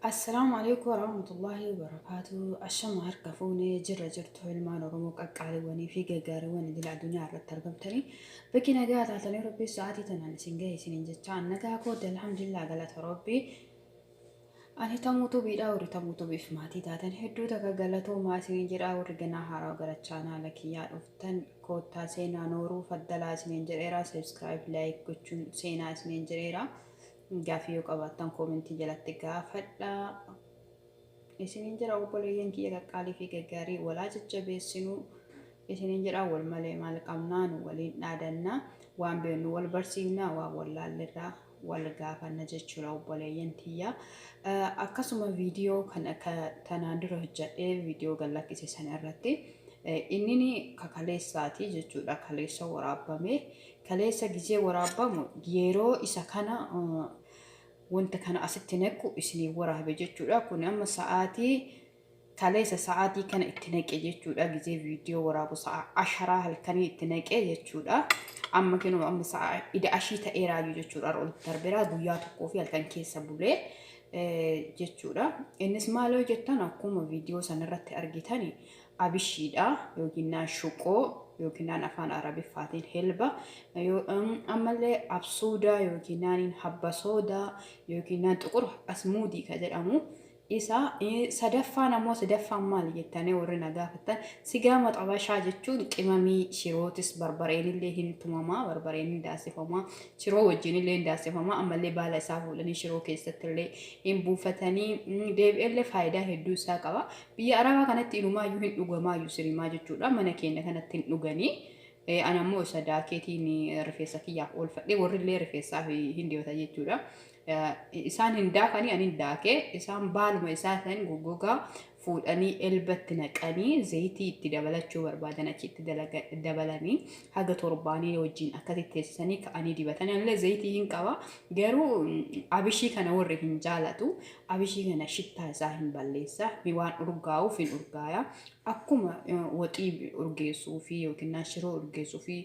Assalaamu alaikum warahmatullahi wabarakaatu. Ashama harka fuunee jirra jirtu ilmaan Oromoo qaqqaaliiwwanii fi gaggaariiwwan idil addunyaa irratti argamtanii bakki nagaa taatanii Rabbii sa'aatii tanaan isin gahe isiniin jecha nagaa koote alhamdulillah galata Rabbii. Ani tamuu tubiidha warri tamuu tubiif maatii taatan hedduu takka galatoomaa isiniin jedha warri ganaa haaraa gara chaanaala kiyyaa dhuftan koottaa seenaa nooruu faddalaa isiniin jedheera subscribe like gochuun seenaa isiniin jedheera. Gaaffii yoo qabaattan koomentii jalatti gaafadhaa. Isiniin jedha obboleeyyan kiyya qaqqaalii fi gaggaarii walaa jajjabeessinuu isiniin jedha wal malee maal qabnaa nu waliin dhaadannaa waan beeknu wal barsiifnaa waan wallaallerraa wal gaafanna jechuudha obboleeyyan tiyya. Akkasuma viidiyoo kana tanaan dura hojjedhee viidiyoo gad lakkise sana irratti inni kakaleessaati jechuudha kaleessa waraabame. Kaleessa gizee waraabbamu yeroo isa kana wanta kana asitti naqu isinii waraabe jechuudha. Kun amma sa'aatii kaleessa sa'aatii kana itti naqe jechuudha. Gizee viidiyoo waraabu sa'a asharaa halkanii itti naqe jechuudha. Amma kinoo amma sa'a ida ashii ta'eeraayyuu jechuudha. Ol darbeeraa guyyaa tokkoo fi halkan keessa bulee jechuudha. Innis maal yoo jettan akkuma viidiyoo sanarratti argitani abishiidha yookiin shuqoo yookiin afaan arabiffaatiin helba ammallee absuudaa yookiin habbasoodaa yookiin xuqur asmuudii ka jedhamu isa sadaffaan ammoo sadaffaan maali jettanii warri na gaafattan sigaa maxabashaa jechuun qimamii shirootis barbareenillee hin tumamaa barbareen hin daasifamaa shiroo wajjinillee hin daasifamaa ammallee baala isaa fuudhanii shiroo keessattillee hin buufatanii deebi'ellee faayidaa hedduu isaa qaba. Biyya Arabaa kanatti inumaayyuu hin dhugamaayyuu sirimaa jechuudha. Mana keenya kanatti hin dhuganii. Ani ammoo isa daakeetiin rifeensa kiyyaaf oolfadhe warrillee rifeensaaf hin dibata jechuudha. Isaan hin daakanii ani hin daakee isaan baaluma isaa san goggogaa fuudhanii elbatti naqanii zayitii itti dabalachuu barbaadan achitti dabalanii haga torbaanii wajjin akkasitti teessisanii ka'anii dibatan. Anillee zayitii hin qaba garuu abishii kana warri hin jaalatu. Abishii kana shittaa isaa hin balleessa. Waan urgaa'uuf hin urgaaya. Akkuma waxii urgeessuu fi yookiin shiroo urgeessuu fi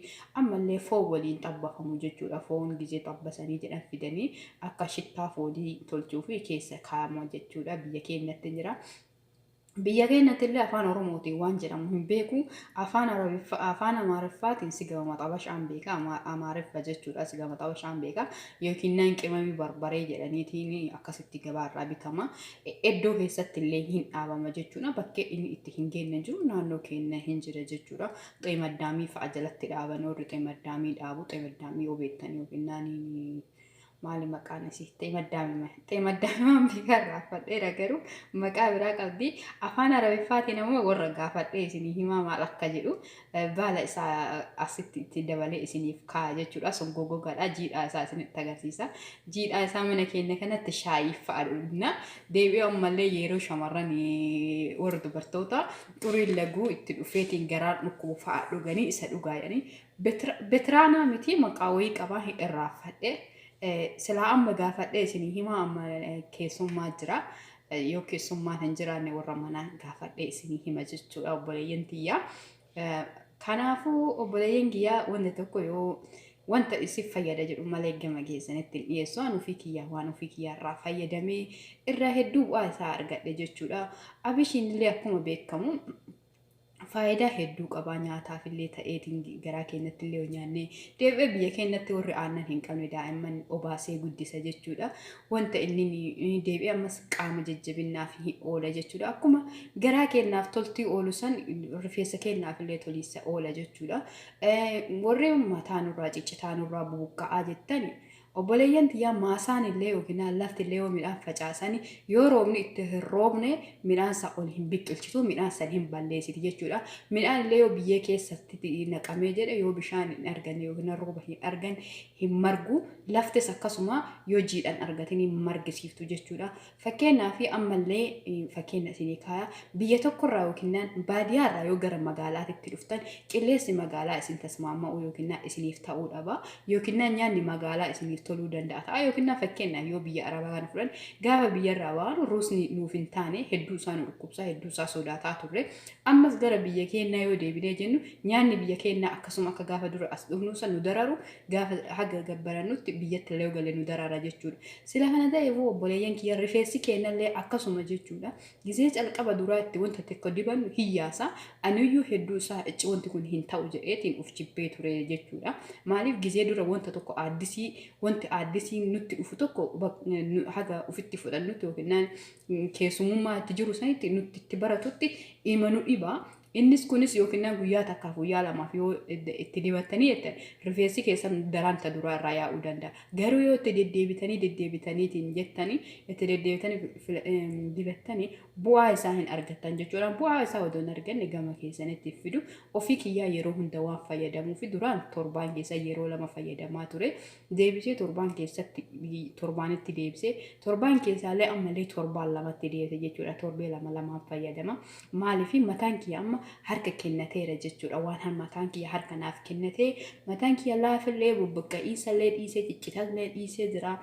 ammallee foon waliin xabbafamu jechuudha. Foon gizee xabbasanii jedhan fidanii akka shittaa foonii tolchuu fi keessa kaa'amu jechuudha. Biyya keenyatti jira. Biyya keenyatti illee afaan Oromootiin waan jedhamu hin beeku. Afaan Arabiffa afaan Amaariffaatiin siga maxabashaan beeka. Amaariffa jechuudha siga maxabashaan beeka. Yookiin naan qimamii barbaree jedhaniitiin akkasitti gabaarraa bitama. Iddoo keessatti illee hin dhaabama jechuudha. Bakkee inni itti hin geenne jiru naannoo keenya hin jira jechuudha. Xeemaddaamii fa'a jalatti dhaaban warri xeemaddaamii dhaabu xeemaddaamii yoo beektan yookiin naaniin maali maqaan isii xeemaddaamii xeemaddaamii beekaa irraanfadheera garuu maqaa biraa qabdi. Afaan Arabiffaatiin ammoo warra gaafadhee isinii himaa maal akka jedhu baala isaa asitti itti dabalee isiniif kaa'a jechuudha. Sun goggogaadha. Jiidhaa isaa isinitti agarsiisa. Jiidhaa isaa mana keenya kanatti shaayii fa'a dhugna. Deebi'ee ammallee yeroo shamarran warra dubartoota xuriin laguu itti dhufeetiin garaan dhukkubu fa'a dhuganii isa dhugaa jedhanii Betiraanaa miti maqaa wayii qabaa hin irraanfadhe. Silaa amma gaafadhee isinii himaa amma keessummaa jira. Yoo keessummaan hin jiraanne warra manaa gaafadhee isinii hima jechuudha obboleeyyan tiyyaa. Kanaafuu obboleeyyan kiyyaa wanta tokko yoo wanta isin fayyada jedhu malee gama keessanitti hin dhiyeessu. An ofii kiyyaa waan ofii kiyyaa irraa fayyadamee irraa hedduu bu'aa isaa argadhe jechuudha. Abishiin illee akkuma beekamu faayidaa hedduu qaba nyaataaf illee ta'eetiin garaa keenyatti illee yoo nyaanne deebi'ee biyya keenyatti warri aannan hin qabne daa'imman obaasee guddisa jechuudha. Wanta inni deebi'ee ammas qaama jajjabinnaaf hin oola jechuudha. Akkuma garaa keenyaaf toltii oolu san rifeensa keenyaaf illee toliisa oola jechuudha. Warri mataa nurraa ciccitaa nurraa bubuqqa'aa jettani Obboleeyyan tiyyaa maasaan illee yookiin lafti illee yoo midhaan facaasani yoo roobni itti hin roobne midhaan san ol hin biqilchitu midhaan san hin balleessiti jechuudha. Midhaan illee yoo biyyee keessatti naqamee jedhe yoo bishaan hin arganne yookiin rooba hin arganne hin margu laftis akkasuma yoo jiidhan argatin hin margisiiftu jechuudha. Fakkeenyaaf ammallee fakkeenya isinii kaaya biyya tokkorraa yookiin baadiyyaarraa yoo gara magaalaatitti dhuftan qilleensi magaalaa isin tasmaamma'u yookiin isiniif ta'uu dhaba yookiin nyaanni magaalaa isiniif isiniif toluu danda'a ta'a. Yookiin fakkeenyaaf yoo biyya Arabaa kana fudhan, gaafa biyyarraa baanu ruusni nuuf hin taane, hedduu isaa nu dhukkubsaa, hedduu isaa sodaataa turre. Ammas gara biyya keenyaa yoo deebinee jennu, nyaanni biyya keenyaa akkasuma akka gaafa dura as dhufnu san nu dararu, gaafa haga gabbarannutti biyyatti illee galee nu darara jechuudha. Sila kana ta'eef, obboleeyyan kiyya, rifeensi keenyallee akkasuma jechuudha. Gizee calqaba duraa itti wanta tokko dibannu hiyyaasa. Aniyyuu hedduu isaa icci, wanti kun hin ta'u jedheetiin uf jibbee ture jechuudha. Maaliif, gizee dura wanta tokko aaddisii, wanti aaddisii nutti dhufu tokko haga ofitti fudhannutti yookiin keessumummaa itti jiru sanitti nutti itti baratutti ima nu dhibaa. Innis kunis yookiin guyyaa takkaaf guyyaa lamaaf yoo itti dibattanii jettan, rifeensi keessan daraan ta duraa irraa yaa'uu danda'a. Garuu yoo itti deddeebitanii deddeebitaniitiin jettanii, itti deddeebitanii dibattanii, bu'aa isaa hin argattan jechuudha. Bu'aa isaa odoo hin arganne gama keessanitti fidu. Ofii kiyyaa yeroo hunda waan fayyadamuu fi duraan torbaan keessa yeroo lama fayyadamaa ture. Deebisee torbaan keessatti torbaanitti deebisee, torbaan keessaallee ammallee torbaan lamatti deebise jechuudha. Torbee lama lamaan fayyadama. Maaliif, mataan kiyya amma harka kennateera jechuudha. Waan mataan kiyya harka naaf kennatee, mataan kiyya laafillee, bubuqqa'iinsallee dhiisee, ciccitallee dhiisee jira.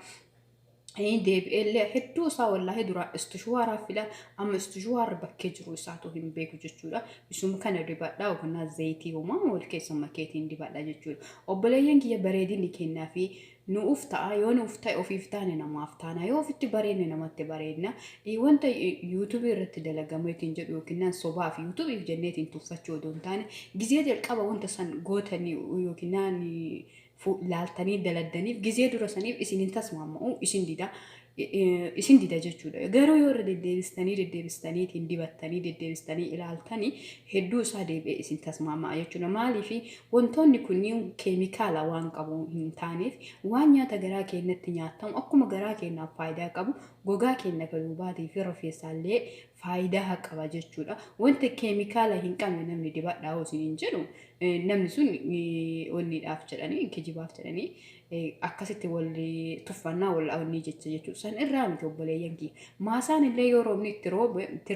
Deebi'eellee hedduu isaa wallaahi dura istishuwaaraa fila, amma istishuwaarri bakkee jiru isaatu hin beeku jechuudha. Isuma kana dibadhaa yookaan zayitii uumaa wal keessa makeetiin dibadha jechuudha. Obboleeyyan kiyya, bareedinni kennaa fi nuuf ta'a. Yoo nuuf ta'e, ofiif taane, namaaf taana. Yoo ofitti bareedne, namatti bareedna. Wanta YouTubeii irratti dalagameetiin jedhu yookiin sobaaf YouTubeiif jenneetiin tuffachuu odoo hin taane, gizee jalqaba wanta san gootanii yookiin laaltanii daladdaniif, gizee dura saniif isin hin tasmaama'u, isin dida jechuudha. Garuu yoo irra deddeebistanii deddeebistaniitiin dibattanii, deddeebistanii ilaaltanii, hedduu isaa deebi'ee isin tasmaama'a jechuudha. Maaliif, wantoonni kunniin keemikaala waan qabu hin taaneef, waan nyaata garaa keenyatti nyaatamu akkuma garaa keenyaaf faayidaa qabu, gogaa keenya galuubaatii fi rifeensaallee faayidaa qaba jechuudha. Wanti keemikaala hin qabne namni dibadhaa osoo hin jedhu, namni sun onniidhaaf jedhanii, kijibaaf jedhanii, akkasitti wal tuffannaa wal onnii jecha jechuudha. San irraa miti, obboleeyyan kiyya. Maasaan illee yoo roobni itti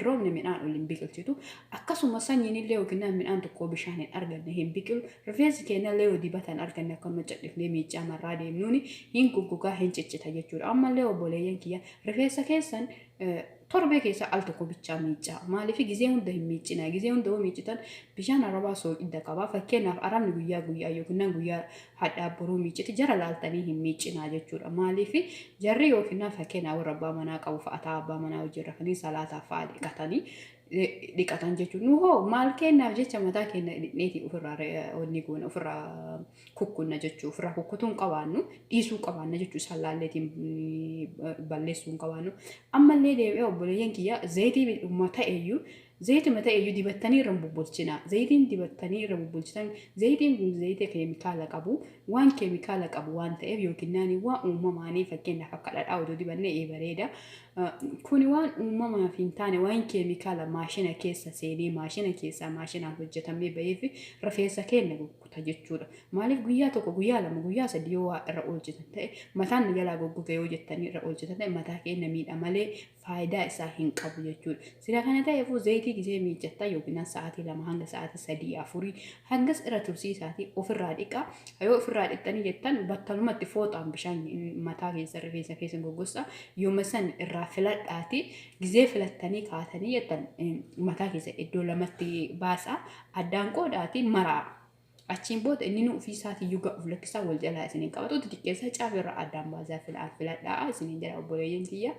roobne midhaan ol hin biqilchitu. Akkasuma sanyiin illee yookiin midhaan tokko bishaan hin arganne hin biqilu. Rifeensi keenya illee yoo dibatan arganne, akkanuma cadhifnee miicaa marraa deemnuuni hin goggogaa, hin ciccita jechuudha. Ammallee obboleeyyan kiyya, rifeensa keessan torbee keessa al tokko bichaa miicaa. Maaliif, gizee hunda hin miicina. Gizee hunda yoo miicitan bishaan arabaa soogidda qaba. Fakkeenyaaf arabni guyyaa guyyaa yookiin guyyaa hadhaa boruu miiciti, jara laaltanii hin miicinaa jechuudha. Maaliif, jarri yookiin fakkeenyaaf warra abbaa manaa qabu fa'ataa abbaa manaa hojii rafanii salaataa fa'aa dhiqatanii dhiqatan jechuudha. Nu hoo maal kennaaf jecha mataa keenya dhiqneetii ofirraa wanni goona, ofirraa kukkunna jechuudha. Ofirraa kukkutuu hin qabaannu, dhiisuu qabaanna jechuudha. Isaan laalleetiin balleessuu hin qabaannu. Ammallee deebi'ee, obboleeyyan kiyya, zayitii ta'eyyuu, zayitima ta'eyyuu dibattanii irra hin bubbulchina. Zayitiin dibattanii irra bubbulchitan, zayitiin kun zayitii keemikaala qabu, waan keemikaala qabu waan ta'eef, yookiin naani waan uumamaanii, fakkeenyaaf akka dhadhaa odoo dibannee ee bareeda. Kuni waan uumamaaf hin taane, waan keemikaala maashina keessa seenee, maashina keessaa maashinaan hojjetamee baheef rifeensa keenya gugguta jechuudha. Maaliif, guyyaa tokko, guyyaa lama, guyyaa 3 yoo waa irra oolchitan ta'e, mataan na jalaa goggoge yoo jettanii irra oolchitan ta'e, mataa keenya miidha malee faayidaa isaa hin qabu jechuudha. Sila kana ta'eefuu zayitii gisee miiccattaa yookiin sa'aatii 2 hanga sa'aatii 3 afurii hangas irra tursiisaatii ofirraa dhiqaa. Yoo ofirraa dhiqxanii jettan, battalumatti fooxaan bishaan mataa keessa rifeensa keessa goggossa. Yooma san irraa filadhaati, gizee filattanii kaatanii jettan, mataa keessa iddoo lamatti baasaa, addaan qoodaati maraa. Achiin booda inni nu ofii isaatii yuga of lakkisaa, wal jalaa isiniin qabatu, xixiqqeessaa caafirraa addaan baasaa filadhaa isiniin jedha, obboleeyyan kiyya.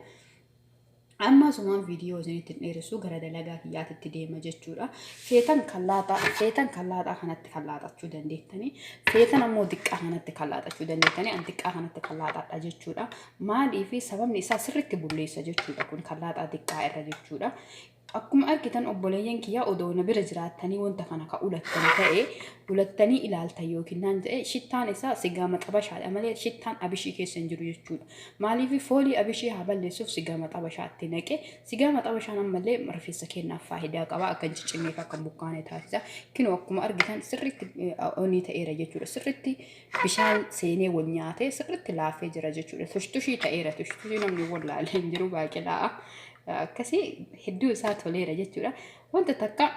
Amma asumaan viidiyoo isinitti hin dheeressu, gara dalagaa kiyyaatitti deema jechuudha. Feetan kallaaxaa kanatti kallaaxachuu dandeettanii, feetan ammoo xiqqaa kanatti kallaaxachuu dandeettanii, an xiqqaa kanatti kallaaxadha jechuudha. Maaliif, sababni isaa sirriitti bulleessa jechuudha, kun kallaaxaa xiqqaa irra jechuudha. Akkuma argitan, obboleeyyan kiyyaa, odoo na bira jiraattanii wanta kana ka ulattan ta'e, ulattanii ilaaltan yookiin naan ta'e, shittaan isaa sigaa maxabashaadha malee shittaan abishii keessa hin jiru jechuudha. Maaliif, foolii abishii haa balleessuuf sigaa maxabashaatti naqe. Sigaa maxabashaan ammallee rifeensa keenyaaf faayidaa qaba, akka hin ciccinneef, akka hin bukkaane taasisa. Kinoo akkuma argitan sirriitti onii ta'eera jechuudha. Sirriitti bishaan seenee wal nyaatee sirriitti laafee jira jechuudha. Tushtushii ta'eera. Tushtushii namni wallaalee hin jiru, baaqelaa. Akkasii hedduu isaa toleera jechuudha. Wanta takka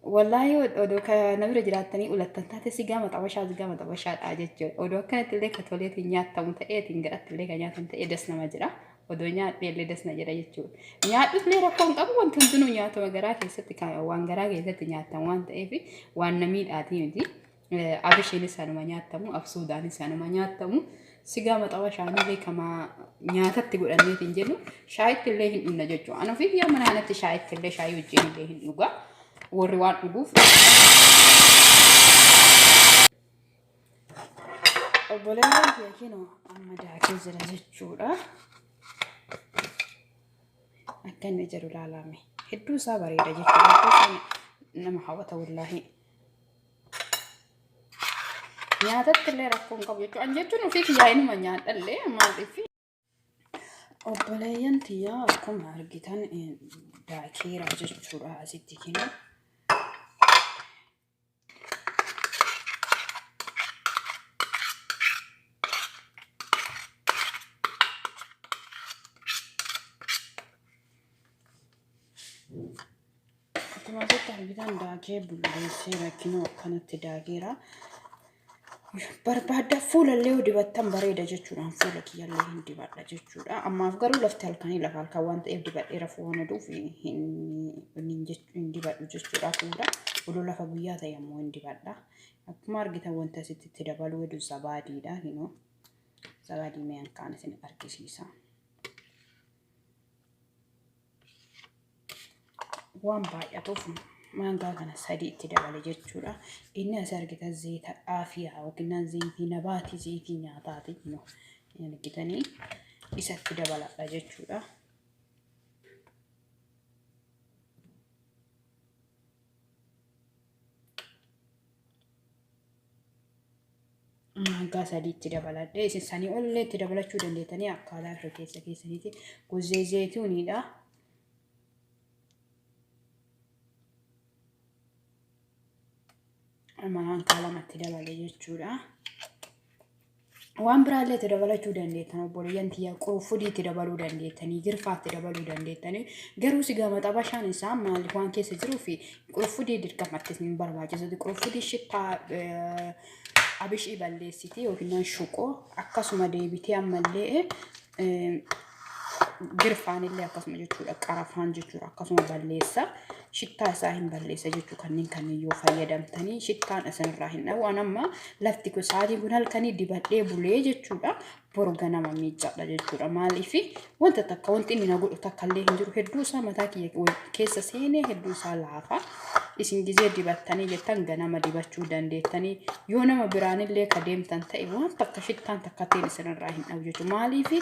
Wallaahi odoo ka na bira jiraattanii ulattan taate sigaa maxabashaa sigaa maxabashaadha jechuudha. Odoo akkanatti illee ka toleetiin nyaatamu ta'eetiin garatti illee ka nyaatamu ta'ee das nama jedha. Odoo nyaadhee illee das na jedha jechuudha. Nyaadhus illee rakkoo hin qabu wanti hundinuu nyaatuma garaa keessatti waan garaa keessatti nyaatan waan ta'eef waan na miidhaatii miti. Abishiinis sanuma nyaatamu, absuudaanis sanuma nyaatamu. Sigaa maxabashaanillee kama nyaatatti godhanneetiin jennu shaayitti illee hin dhugna jechuudha. Ani ofii biyya mana kanatti shaayitti illee shaayii wajjin illee hin dhuga. Warri waan dhuguuf. Obboleewwan kiyya kinoo amma daakee jira jechuudha. Akka inni jedhu ilaalame. Hedduu isaa bareeda jechuudha. Hedduu isaa nama hawwata wallaahi. Nyaatatti illee rakkoo hin qabu jechuudha. An jechuun ofii kiyyaa inuma nyaadhallee maaliif. Obboleeyyan tiyyaa akkuma argitan daakeera jechuudha asitti kinoo. Akkuma asitti argitan daakee bulleesseera kinoo akkanatti daakeera. Barbaadda fuulallee yoo dibattan bareeda jechuudhaan fuula kiyyallee hin dibadha jechuudha. Ammaaf garuu lafti halkanii lafa halkan waan ta'eef dibadheera fuula duuf hin dibadhu jechuudha fuula. Oduu lafa guyyaa ta'e ammoo hin dibadha. Akkuma argitan wanta asitti itti dabaluu hedduu zabaadiidha kinoo. Zabaadii mee hankaan isin argisiisa. Waan baay'atuuf maangaa kana sadii itti dabale jechuudha. Inni as argitan zayita aafiyaa yookiin zayitii nabaatii zayitii nyaataati. Argitanii isatti dabaladha jechuudha. Maankaa sadii itti dabaladhe. Isin sanii olillee itti dabalachuu dandeettanii akkaataa irra keessa keessaniiti. Gozee zayituuniidha. Maankaa lamatti dabale jechuudha. Waan biraallee itti dabalachuu dandeettan obboleeyyan tiyya qurufudii itti dabaluu dandeettanii girfaa itti dabaluu dandeettanii garuu sigaa maxabashaan isaa maaliif waan keessa jiruu fi qurufudii dirqamatti hin barbaachisu qurufudii shittaa abishii balleessiti yookiin shuqoo akkasuma deebitee ammallee girfaan illee akkasuma jechuudha qarafaan jechuudha akkasuma balleessa shittaa isaa hin balleessa jechuu kanneen kanneen yoo fayyadamtanii shittaan isinirraa hin dhabu an amma lafti kun sa'aatiin kun halkanii dibadhee bulee jechuudha boru ganama miiccadha jechuudha maaliif wanta takka wanti inni na godhu takka illee hin jiru hedduu isaa mataa kiyya keessa seenee hedduu isaa laafa isin gizee dibattanii jettan ganama dibachuu dandeettanii yoo nama biraanillee ka deemtan ta'e waan takka shittaan takka ta'een isinirraa hin dhabu jechuudha maaliif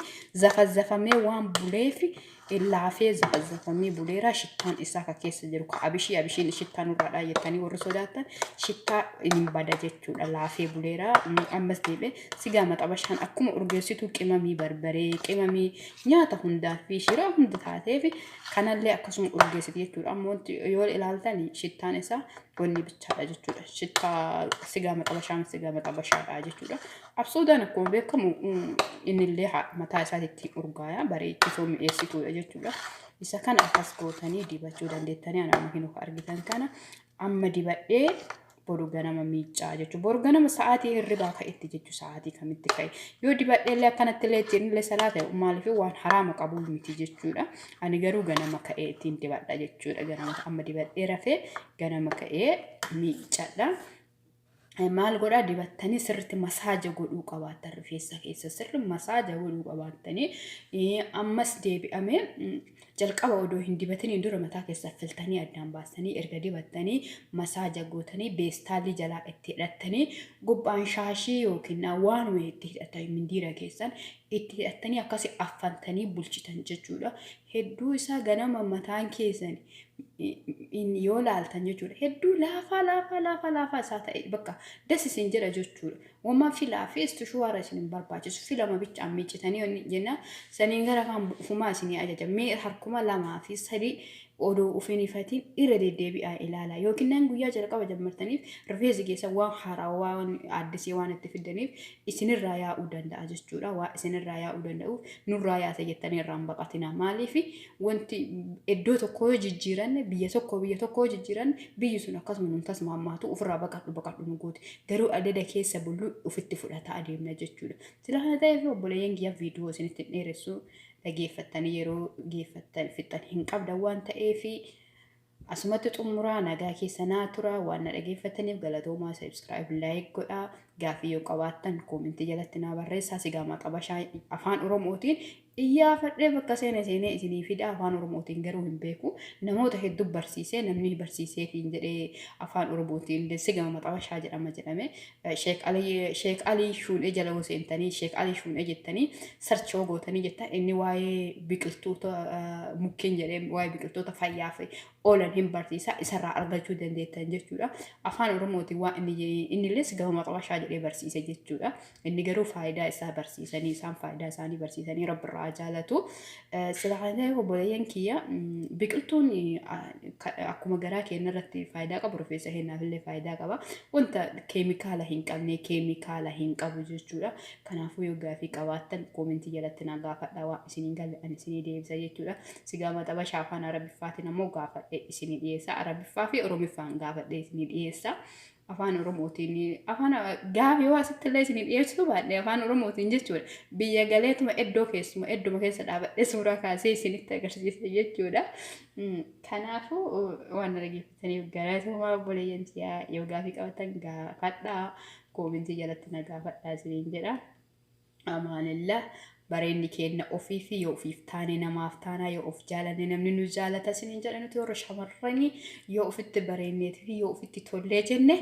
zafazafamee waan buleef laafee zafazafamee buleera shittaan isaa ka keessa jiru ka abishii abishiin shittaa nurraadhaa jettanii warri sodaattan shittaa hin bada jechuudha laafee buleera ammas deebi'ee sigaa maxabashaan akkuma urgeessituu qimamii barbaree qimamii nyaata hundaa fi shiroo hunda taateef kanallee akkasuma urgeessiti jechuudha amma wanti yoo ilaaltan shittaan isaa wanni bichaadha jechuudha shittaa sigaa maxabashaan sigaa maxabashaadha jechuudha. Absuudaan akkuma beekamu innillee mataa isaatitti urgaaya bareechisuu mi'eessituudha jechuudha. Isa kana akkas gootanii dibachuu dandeettanii ana amma hin argitan kana amma dibadhee boru ganama miiccaa jechuudha. Boru ganama sa'aatii hirribaa ka'etti jechuudha sa'aatii kamitti ka'e. Yoo dibadhee illee akkanatti illee ittiin illee salaata maaliif waan haraama qabu miti jechuudha. Ani garuu ganama ka'ee ittiin dibadha jechuudha. Ganama amma dibadhee rafee ganama ka'ee miiccadha. Maal godhaa dibattanii sirriitti masaaja godhuu qabaattan rifeensa keessa sirri masaaja godhuu qabaattanii ammas deebi'amee jalqaba odoo hin dibatiniin dura mataa keessa filtanii addaan baastanii erga dibattanii masaaja gootanii beestaalii jalaa itti hidhattanii gubbaan shaashii yookiin waanuma itti hidhatan mindiira keessan itti hidhattanii akkasi affantanii bulchitan jechuudha. Hedduu isaa ganama mataan keessan yoo laaltan jechuudha. Hedduu laafaa laafaa laafaa laafaa isaa ta'e bakka das isin jedha jechuudha. Wama filaa fi istishuwaara isin hin barbaachisu. Filama bichaan miiccitanii jennaan saniin gara kaan ufumaa isinii ajaja. Mee harkuma lamaa fi sadii Odoo of hin hifatiin irra deddeebi'aa ilaalaa. Yookiin nan guyyaa jalqaba jammartaniif rifeensi keessan waan haaraa waan addisee waan itti fidaniif isinirraa yaa'uu danda'a jechuudha. Waa isinirraa yaa'uu danda'uuf nurraa yaasa jettanii irraa hin baqatinaa. Maaliif wanti iddoo tokko yoo jijjiiranne biyya tokko biyya tokko yoo jijjiiranne biyyi sun akkasuma nun tasmaammaatu ofirraa baqadhu baqadhu nu gooti. Garuu adada keessa bullu ofitti fudhataa adeemna jechuudha. Sila kana ta'eef obboleeyyan kiyya viidiyoo isinitti hin dheeressu dhageeffattanii yeroo geeffattan fixxan hin qabdan waan ta'eef asumatti xumuraa nagaa keessa naa tura waan na dhageeffattaniif galatoomaa subscribe like godhaa gaaffii yoo qabaattan koomentii jalatti naa barreessaa sigaa maxabashaa afaan oromootiin iyyaafadhee bakka seene seenee isinii fida afaan oromootiin garuu hin beeku namoota hedduu barsiisee namni barsiiseetiin jedhee afaan oromootiin sigaa maxabashaa jedhama jedhame Sheek Alii Shuunee jala yoo seentanii Sheek Alii Shuunee jettanii search yoo gootanii jettan inni waa'ee biqiltoota mukkeen jedhee waa'ee biqiltoota fayyaaf oolan hin barsiisa isarraa argachuu dandeettan jechuudha. Afaan Oromootiin waan inni innillee gama maxabashaa jedhee barsiise jechuudha. Inni garuu faayidaa isaa barsiisanii isaan faayidaa isaanii barsiisanii rabbirraa jaalatu. Sila kana ta'e obboleeyyan kiyya biqiltuun akkuma garaa keenya irratti faayidaa qabu rifeensa keenyaaf illee faayidaa qaba. Wanta keemikaala hin qabne keemikaala hin qabu jechuudha. Kanaafuu yoo gaafii qabaattan koomentii jalatti na gaafadha waan isin hin galle ani isinii deebisa jechuudha. Sigaa maxabashaa afaan Arabiffaatiin ammoo gaafadhe isinii dhiyeessa. Arabiffaa fi Oromiffaan gaafadhe isinii dhiyeessa. Afaan Oromootiin afaan gaafii yoo asitti illee isinii dhiyeessuu baadhe afaan Oromootiin jechuudha. Biyya galeetuma iddoo keessuma idduma keessa dhaabadhe suuraa kaasee isinitti agarsiisa jechuudha. Kanaafuu waan na dhaggeeffataniif galatoomaa obboleeyyan tiyyaa yoo gaafii qabatan gaafadhaa koomentii jalatti na gaafadhaa isiniin jedha. Amaanillah bareenni keenna ofii fi yoo ofiif taane namaaf taanaa yoo of jaalanne namni nu jaalata isiniin jedha nuti warra shamarranii yoo ofitti bareenneetii fi yoo ofitti tollee jenne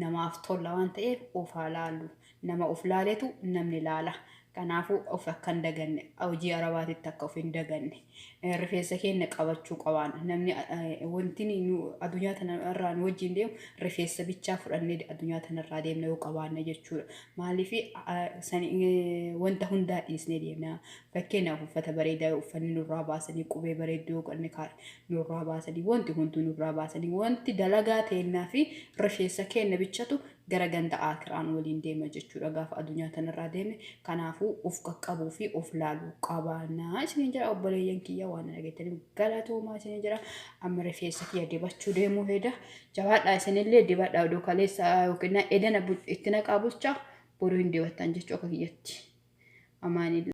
namaaf tolla waan ta'eef of haa laallu. Nama of laaletu namni laala. Kanaafuu of akka hin daganne hojii arabaatitti akka of hin daganne rifeensa keenya qabachuu qabaana. Namni wanti nu addunyaa tana irraa nu wajjin deemu rifeensa bichaa fudhannee addunyaa tana irraa deemna yoo qabaanne jechuudha. Maaliif wanta hundaa dhiisnee deemna. Fakkeenyaaf uffata bareedaa uffanni nurraa baasanii qubee bareedduu yoo qabne nurraa baasanii wanti hunduu nurraa baasanii wanti dalagaa teennaa fi rifeensa keenya bichatu gara ganda aakiraan waliin deema jechuudha gaafa addunyaa tanarraa deeme kanaafuu of qaqqabuu fi of laaluu qabaanaa isiniin jedha obboleeyyan kiyya waan na dhageettaniif galatoomaa isiniin jedha amma rifeensa kiyya dibachuu deemuu heda jabaadhaa isinillee dibadhaa oduu kaleessa yookiin edana itti naqaa bulchaa boruu hin dibattan jechuu akka kiyyatti amaanillee.